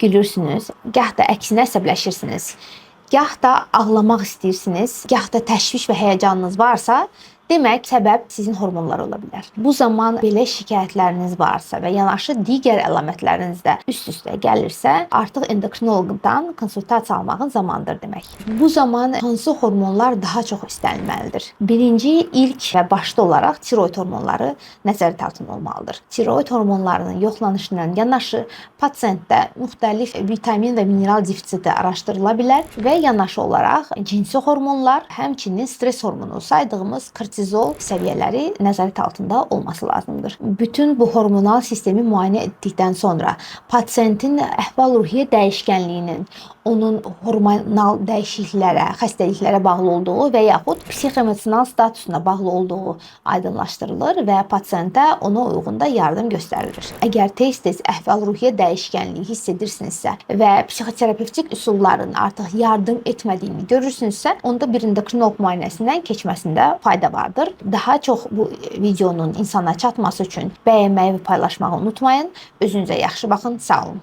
gülürsünüz, gah da əksinə əsəbləşirsiniz, gah da ağlamaq istəyirsiniz, gah da təşviş və həyəcanınız varsa, demək səbəb sizin hormonlar ola bilər. Bu zaman belə şikayətləriniz varsa və yanaşı digər əlamətləriniz də üst-üstə gəlirsə, artıq endokrinoloqdan konsultasiya almağın zamanıdır demək. Bu zaman hansı hormonlar daha çox istənilməlidir? Birinci, ilk və başda olaraq tiroid hormonları nəzarət altında olmalıdır. Tiroid hormonlarının yoxlanışından yanaşı pasientdə müxtəlif vitamin və mineral defisiti araşdırıla bilər və yanaşı olaraq cinsi hormonlar, həmçinin stres hormonu saydığımız kortizol səviyyələri nəzarət altında olması lazımdır. Bütün bu hormonal sistemi müayinə etdikdən sonra pasientin əhval-ruhiyyə dəyişkənliyinin onun hormonal dəyişikliklərə, xəstəliklərə bağlı olduğu və yaxud psixoemosional statusuna bağlı olduğu aydınlaşdırılır və pasientə ona uyğun da yardım göstərilir. Əgər tez-tez əhval-ruhiyyə dəyişkənliyi hiss edirsinizsə və psixoterapevtik üsulların artıq yardım etmədiyini görürsünüzsə, onda bir endokrinoloq müayinəsindən keçməsində fayda vardır. Daha çox bu videonun insana çatması üçün bəyənməyi və paylaşmağı unutmayın. Özünüzə yaxşı baxın. Sağ olun.